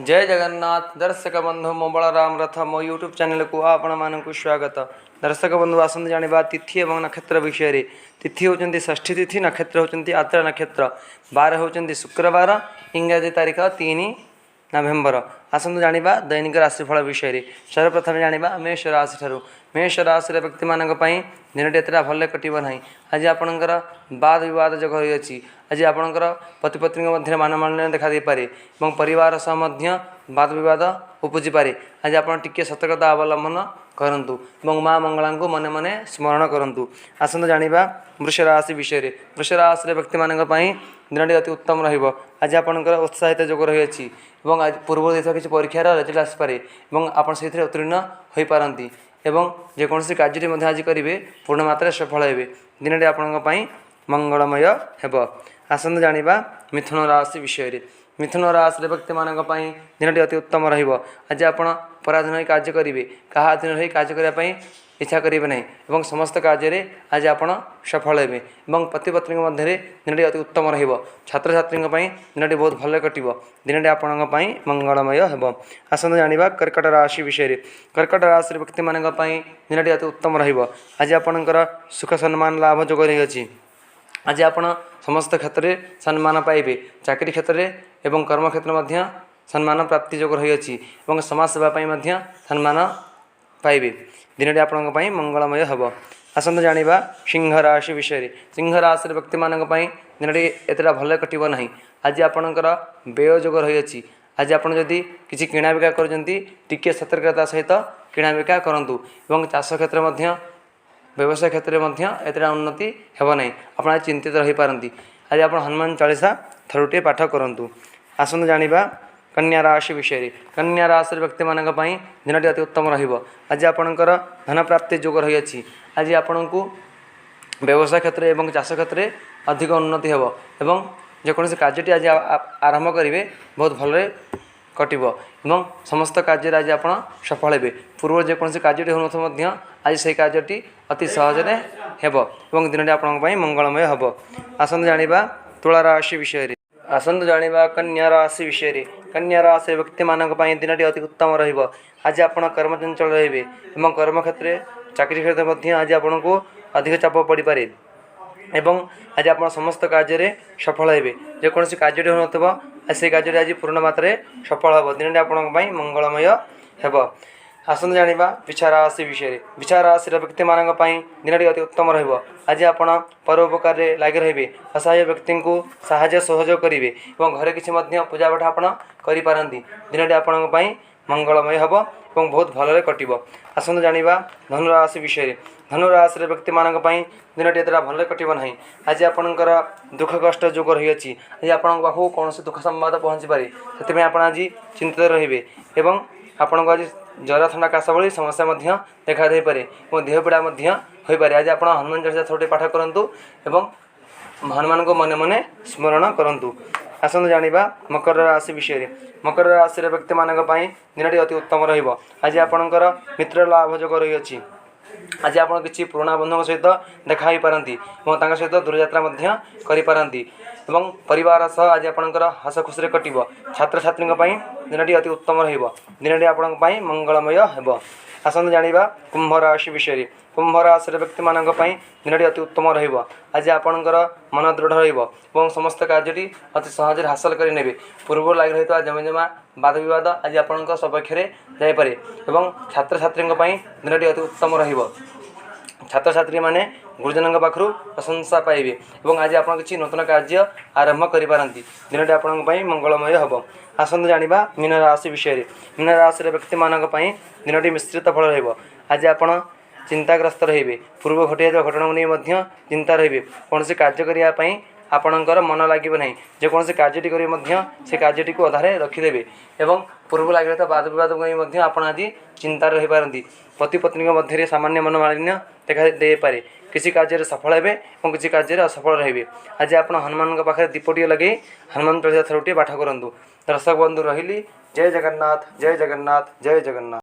ଜୟ ଜଗନ୍ନାଥ ଦର୍ଶକ ବନ୍ଧୁ, ମୁଁ ବଳରାମ ରଥ। ମୋ ୟୁଟ୍ୟୁବ୍ ଚ୍ୟାନେଲକୁ ଆପଣମାନଙ୍କୁ ସ୍ୱାଗତ। ଦର୍ଶକ ବନ୍ଧୁ, ଆସନ୍ତୁ ଜାଣିବା ତିଥି ଏବଂ ନକ୍ଷତ୍ର ବିଷୟରେ। ତିଥି ହେଉଛନ୍ତି ଷଷ୍ଠୀ ତିଥି, ନକ୍ଷତ୍ର ହେଉଛନ୍ତି ଆର୍ଦ୍ରା ନକ୍ଷତ୍ର, ବାର ହେଉଛନ୍ତି ଶୁକ୍ରବାର, ଇଂରାଜୀ ତାରିଖ 3 ନଭେମ୍ବର। ଆସନ୍ତୁ ଜାଣିବା ଦୈନିକ ରାଶିଫଳ ବିଷୟରେ। ସର୍ବପ୍ରଥମେ ଜାଣିବା ମେଷ ରାଶି ଠାରୁ। ମେଷ ରାଶିର ବ୍ୟକ୍ତିମାନଙ୍କ ପାଇଁ ଦିନଟି ଏତେଟା ଭଲରେ କଟିବ ନାହିଁ। ଆଜି ଆପଣଙ୍କର ବାଦ ବିବାଦ ଯୋଗ ରହିଅଛି। ଆଜି ଆପଣଙ୍କର ପତି ପତ୍ନୀଙ୍କ ମଧ୍ୟରେ ମନୋମାଳିନ୍ୟ ଦେଖାଦେଇପାରେ ଏବଂ ପରିବାର ସହ ମଧ୍ୟ ବାଦ ବିବାଦ ଉପୁଜିପାରେ। ଆଜି ଆପଣ ଟିକିଏ ସତର୍କତା ଅବଲମ୍ବନ କରନ୍ତୁ ଏବଂ ମା ମଙ୍ଗଳାଙ୍କୁ ମନେ ମନେ ସ୍ମରଣ କରନ୍ତୁ। ଆସନ୍ତୁ ଜାଣିବା ବୃଷ ରାଶି ବିଷୟରେ। ବୃଷ ରାଶିର ବ୍ୟକ୍ତିମାନଙ୍କ ପାଇଁ ଦିନଟି ଅତି ଉତ୍ତମ ରହିବ। ଆଜି ଆପଣଙ୍କର ଉତ୍ସାହିତ ଯୋଗ ରହିଅଛି ଏବଂ ଆଜି ପୂର୍ବରୁ ଦେଇଥିବା କିଛି ପରୀକ୍ଷାର ରେଜଲ୍ଟ ଆସିପାରେ ଏବଂ ଆପଣ ସେଇଥିରେ ଉତ୍ତୀର୍ଣ୍ଣ ହୋଇପାରନ୍ତି ଏବଂ ଯେକୌଣସି କାର୍ଯ୍ୟଟି ମଧ୍ୟ ଆଜି କରିବେ, ପୂର୍ଣ୍ଣ ମାତ୍ରାରେ ସଫଳ ହେବେ। ଦିନଟି ଆପଣଙ୍କ ପାଇଁ ମଙ୍ଗଳମୟ ହେବ। ଆସନ୍ତୁ ଜାଣିବା ମିଥୁନ ରାଶି ବିଷୟରେ। ମିଥୁନ ରାଶିର ବ୍ୟକ୍ତିମାନଙ୍କ ପାଇଁ ଦିନଟି ଅତି ଉତ୍ତମ ରହିବ। ଆଜି ଆପଣ ପରାଧୀନ ହୋଇ କାର୍ଯ୍ୟ କରିବେ। କାହା ଅଧୀନରେ ହୋଇ କାର୍ଯ୍ୟ କରିବା ପାଇଁ ଇଚ୍ଛା କରିବେ ନାହିଁ ଏବଂ ସମସ୍ତ କାର୍ଯ୍ୟରେ ଆଜି ଆପଣ ସଫଳ ହେବେ ଏବଂ ପତି ପତ୍ନୀଙ୍କ ମଧ୍ୟରେ ଦିନଟି ଅତି ଉତ୍ତମ ରହିବ। ଛାତ୍ରଛାତ୍ରୀଙ୍କ ପାଇଁ ଦିନଟି ବହୁତ ଭଲରେ କଟିବ। ଦିନଟି ଆପଣଙ୍କ ପାଇଁ ମଙ୍ଗଳମୟ ହେବ। ଆସନ୍ତୁ ଜାଣିବା କର୍କଟ ରାଶି ବିଷୟରେ। କର୍କଟ ରାଶିର ବ୍ୟକ୍ତିମାନଙ୍କ ପାଇଁ ଦିନଟି ଅତି ଉତ୍ତମ ରହିବ। ଆଜି ଆପଣଙ୍କର ସୁଖ ସମ୍ମାନ ଲାଭ ଯୋଗ ରହିଅଛି। ଆଜି ଆପଣ ସମସ୍ତ କ୍ଷେତ୍ରରେ ସମ୍ମାନ ପାଇବେ। ଚାକିରି କ୍ଷେତ୍ରରେ ଏବଂ କର୍ମକ୍ଷେତ୍ରରେ ମଧ୍ୟ ସମ୍ମାନ ପ୍ରାପ୍ତି ଯୋଗ ରହିଅଛି ଏବଂ ସମାଜ ସେବା ପାଇଁ ମଧ୍ୟ ସମ୍ମାନ ପାଇବେ। ଦିନଟି ଆପଣଙ୍କ ପାଇଁ ମଙ୍ଗଳମୟ ହେବ। ଆସନ୍ତୁ ଜାଣିବା ସିଂହ ରାଶି ବିଷୟରେ। ସିଂହ ରାଶିର ବ୍ୟକ୍ତିମାନଙ୍କ ପାଇଁ ଦିନଟି ଏତେଟା ଭଲରେ କଟିବ ନାହିଁ। ଆଜି ଆପଣଙ୍କର ବ୍ୟୟ ଯୋଗ ରହିଅଛି। ଆଜି ଆପଣ ଯଦି କିଛି କିଣାବିକା କରୁଛନ୍ତି, ଟିକିଏ ସତର୍କତା ସହିତ କିଣାବିକା କରନ୍ତୁ ଏବଂ ଚାଷ କ୍ଷେତ୍ରରେ ମଧ୍ୟ, ବ୍ୟବସାୟ କ୍ଷେତ୍ରରେ ମଧ୍ୟ ଏତେଟା ଉନ୍ନତି ହେବ ନାହିଁ। ଆପଣ ଆଜି ଚିନ୍ତିତ ରହିପାରନ୍ତି। ଆଜି ଆପଣ ହନୁମାନ ଚାଳିଶା ଥରୁଟିଏ ପାଠ କରନ୍ତୁ। ଆସନ୍ତୁ ଜାଣିବା କନ୍ୟା ରାଶି ବିଷୟରେ। କନ୍ୟା ରାଶିର ବ୍ୟକ୍ତିମାନଙ୍କ ପାଇଁ ଦିନଟି ଅତି ଉତ୍ତମ ରହିବ। ଆଜି ଆପଣଙ୍କର ଧନ ପ୍ରାପ୍ତି ଯୋଗ ରହିଅଛି। ଆଜି ଆପଣଙ୍କୁ ବ୍ୟବସାୟ କ୍ଷେତ୍ରରେ ଏବଂ ଚାଷ କ୍ଷେତ୍ରରେ ଅଧିକ ଉନ୍ନତି ହେବ ଏବଂ ଯେକୌଣସି କାର୍ଯ୍ୟଟି ଆଜି ଆରମ୍ଭ କରିବେ, ବହୁତ ଭଲରେ କଟିବ ଏବଂ ସମସ୍ତ କାର୍ଯ୍ୟରେ ଆଜି ଆପଣ ସଫଳ ହେବେ। ପୂର୍ବରୁ ଯେକୌଣସି କାର୍ଯ୍ୟଟି ହେଉନଥିବ ମଧ୍ୟ ଆଜି ସେହି କାର୍ଯ୍ୟଟି ଅତି ସହଜରେ ହେବ ଏବଂ ଦିନଟି ଆପଣଙ୍କ ପାଇଁ ମଙ୍ଗଳମୟ ହେବ। ଆସନ୍ତୁ ଜାଣିବା ତୁଳା ରାଶି ବିଷୟରେ। ଆସନ୍ତୁ ଜାଣିବା କନ୍ୟା ରାଶି ବିଷୟରେ। କନ୍ୟା ରାଶି ବ୍ୟକ୍ତିମାନଙ୍କ ପାଇଁ ଦିନଟି ଅତି ଉତ୍ତମ ରହିବ। ଆଜି ଆପଣ କର୍ମଚଞ୍ଚଳ ରହିବେ ଏବଂ କର୍ମକ୍ଷେତ୍ରରେ, ଚାକିରି କ୍ଷେତ୍ରରେ ମଧ୍ୟ ଆଜି ଆପଣଙ୍କୁ ଅଧିକ ଚାପ ପଡ଼ିପାରେ ଏବଂ ଆଜି ଆପଣ ସମସ୍ତ କାର୍ଯ୍ୟରେ ସଫଳ ହେବେ। ଯେକୌଣସି କାର୍ଯ୍ୟଟି ହେଉନଥିବ, ସେଇ କାର୍ଯ୍ୟଟି ଆଜି ପୂର୍ଣ୍ଣ ମାତ୍ରାରେ ସଫଳ ହେବ। ଦିନଟି ଆପଣଙ୍କ ପାଇଁ ମଙ୍ଗଳମୟ ହେବ। ଆସନ୍ତୁ ଜାଣିବା ବିଛା ରାଶି ବିଷୟରେ। ବିଛା ରାଶିର ବ୍ୟକ୍ତିମାନଙ୍କ ପାଇଁ ଦିନଟି ଅତି ଉତ୍ତମ ରହିବ। ଆଜି ଆପଣ ପରୋପକାରରେ ଲାଗି ରହିବେ। ଅସହାୟ ବ୍ୟକ୍ତିଙ୍କୁ ସାହାଯ୍ୟ ସହଯୋଗ କରିବେ ଏବଂ ଘରେ କିଛି ମଧ୍ୟ ପୂଜାପାଠ ଆପଣ କରିପାରନ୍ତି। ଦିନଟି ଆପଣଙ୍କ ପାଇଁ ମଙ୍ଗଳମୟ ହେବ ଏବଂ ବହୁତ ଭଲରେ କଟିବ। ଆସନ୍ତୁ ଜାଣିବା ଧନୁରାଶି ବିଷୟରେ। ଧନୁରାଶିର ବ୍ୟକ୍ତିମାନଙ୍କ ପାଇଁ ଦିନଟି ଏତେଟା ଭଲରେ କଟିବ ନାହିଁ। ଆଜି ଆପଣଙ୍କର ଦୁଃଖ କଷ୍ଟ ଯୋଗ ରହିଅଛି। ଆଜି ଆପଣଙ୍କ ପାଖକୁ କୌଣସି ଦୁଃଖ ସମ୍ବାଦ ପହଞ୍ଚିପାରେ। ସେଥିପାଇଁ ଆପଣ ଆଜି ଚିନ୍ତିତ ରହିବେ ଏବଂ ଆପଣଙ୍କୁ ଆଜି ଜ୍ୱର, ଥଣ୍ଡା, କାଶ ଭଳି ସମସ୍ୟା ମଧ୍ୟ ଦେଖା ଦେଇପାରେ ଏବଂ ଦେହ ପୀଡ଼ା ମଧ୍ୟ ହୋଇପାରେ। ଆଜି ଆପଣ ହନୁମାନ ଚାଳିଶା ଥରଟେ ପାଠ କରନ୍ତୁ ଏବଂ ହନୁମାନଙ୍କୁ ମନେ ମନେ ସ୍ମରଣ କରନ୍ତୁ। ଆସନ୍ତୁ ଜାଣିବା ମକର ରାଶି ବିଷୟରେ। ମକର ରାଶିର ବ୍ୟକ୍ତିମାନଙ୍କ ପାଇଁ ଦିନଟି ଅତି ଉତ୍ତମ ରହିବ। ଆଜି ଆପଣଙ୍କର ମିତ୍ର ଲାଭ ଯୋଗ ରହିଅଛି। ଆଜି ଆପଣ କିଛି ପୁରୁଣା ବନ୍ଧୁଙ୍କ ସହିତ ଦେଖା ହୋଇପାରନ୍ତି ଏବଂ ତାଙ୍କ ସହିତ ଦୂରଯାତ୍ରା ମଧ୍ୟ କରିପାରନ୍ତି ଏବଂ ପରିବାର ସହ ଆଜି ଆପଣଙ୍କର ହସ ଖୁସିରେ କଟିବ। ଛାତ୍ରଛାତ୍ରୀଙ୍କ ପାଇଁ ଦିନଟି ଅତି ଉତ୍ତମ ରହିବ। ଦିନଟି ଆପଣଙ୍କ ପାଇଁ ମଙ୍ଗଳମୟ ହେବ। ଆସନ୍ତୁ ଜାଣିବା କୁମ୍ଭ ରାଶି ବିଷୟରେ। କୁମ୍ଭ ରାଶିର ବ୍ୟକ୍ତିମାନଙ୍କ ପାଇଁ ଦିନଟି ଅତି ଉତ୍ତମ ରହିବ। ଆଜି ଆପଣଙ୍କର ମନ ଦୃଢ଼ ରହିବ ଏବଂ ସମସ୍ତ କାର୍ଯ୍ୟଟି ଅତି ସହଜରେ ହାସଲ କରିନେବେ। ପୂର୍ବରୁ ଲାଗି ରହିଥିବା ଜମିଜମା ବାଦ ବିବାଦ ଆଜି ଆପଣଙ୍କ ସପକ୍ଷରେ ଯାଇପାରେ ଏବଂ ଛାତ୍ରଛାତ୍ରୀଙ୍କ ପାଇଁ ଦିନଟି ଅତି ଉତ୍ତମ ରହିବ। ଛାତ୍ରଛାତ୍ରୀମାନେ ଗୁରୁଜନଙ୍କ ପାଖରୁ ପ୍ରଶଂସା ପାଇବେ ଏବଂ ଆଜି ଆପଣ କିଛି ନୂତନ କାର୍ଯ୍ୟ ଆରମ୍ଭ କରିପାରନ୍ତି। ଦିନଟି ଆପଣଙ୍କ ପାଇଁ ମଙ୍ଗଳମୟ ହେବ। ଆସନ୍ତୁ ଜାଣିବା ମୀନ ରାଶି ବିଷୟରେ। ମୀନ ରାଶିର ବ୍ୟକ୍ତିମାନଙ୍କ ପାଇଁ ଦିନଟି ମିଶ୍ରିତ ଫଳ ରହିବ। ଆଜି ଆପଣ ଚିନ୍ତାଗ୍ରସ୍ତ ରହିବେ। ପୂର୍ବ ଘଟିଯାଇଥିବା ଘଟଣାକୁ ନେଇ ମଧ୍ୟ ଚିନ୍ତା ରହିବେ। କୌଣସି କାର୍ଯ୍ୟ କରିବା ପାଇଁ ଆପଣଙ୍କର ମନ ଲାଗିବ ନାହିଁ। ଯେକୌଣସି କାର୍ଯ୍ୟଟି କରିବେ ମଧ୍ୟ ସେ କାର୍ଯ୍ୟଟିକୁ ଅଧାରେ ରଖିଦେବେ ଏବଂ ପୂର୍ବ ଲାଗି ରହିଥିବା ବାଦ ବିବାଦକୁ ନେଇ ମଧ୍ୟ ଆପଣ ଆଜି ଚିନ୍ତାରେ ରହିପାରନ୍ତି। ପତି ପତ୍ନୀଙ୍କ ମଧ୍ୟରେ ସାମାନ୍ୟ ମନୋମାଳିନ୍ୟ ଦେଖା ଦେଇପାରେ। କିଛି କାର୍ଯ୍ୟରେ ସଫଳ ହେବେ ଏବଂ କିଛି କାର୍ଯ୍ୟରେ ଅସଫଳ ରହିବେ। ଆଜି ଆପଣ ହନୁମାନଙ୍କ ପାଖରେ ଦୀପଟିଏ ଲଗେଇ ହନୁମାନ ଚାଳିଶା ଥରଟିଏ ପାଠ କରନ୍ତୁ। ଦର୍ଶକ ବନ୍ଧୁ, ରହିଲି। ଜୟ ଜଗନ୍ନାଥ, ଜୟ ଜଗନ୍ନାଥ, ଜୟ ଜଗନ୍ନାଥ।